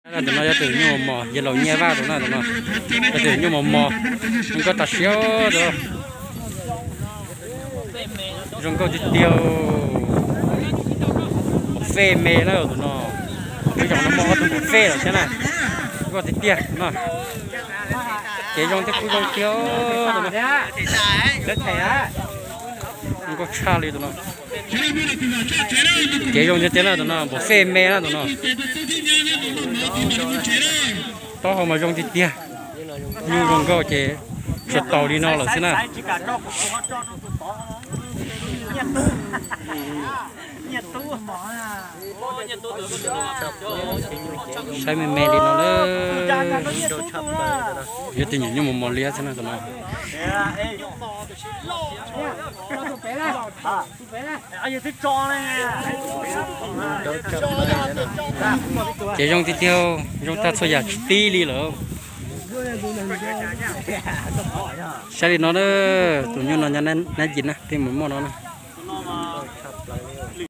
Tus no yog tus nyuj mos mos, yog laus nyiaj vaj tus no, tus no yog tus nyuj mos mos, zoo nkauj tas siab tus. Zoo nkauj tiag tiag. Mos fej me na tus no. Lub zos no muaj ob tug mos fej lawm thiab na. Zoo nkauj tiag tiag no. Kev zoo thiab kuj zoo tiag tus no. Zoo nkauj tshaj li tus no. Kev zoo tiag tiag na tus no, mos fej me na tus no. Taub hau mas zoo tiag tiag. Nyuj zoo nkauj ces tsuas taus li no lawm xwb na. Saib me me li no na. Yog tus nyuam nyuj mos mos liab xwb na tus no. Ces zoo tiag tiag, zoo tag txhua yam tsis tib li lawm. Saib li no na, tus nyuj no nyob nab yim na, tej mus muaj no na.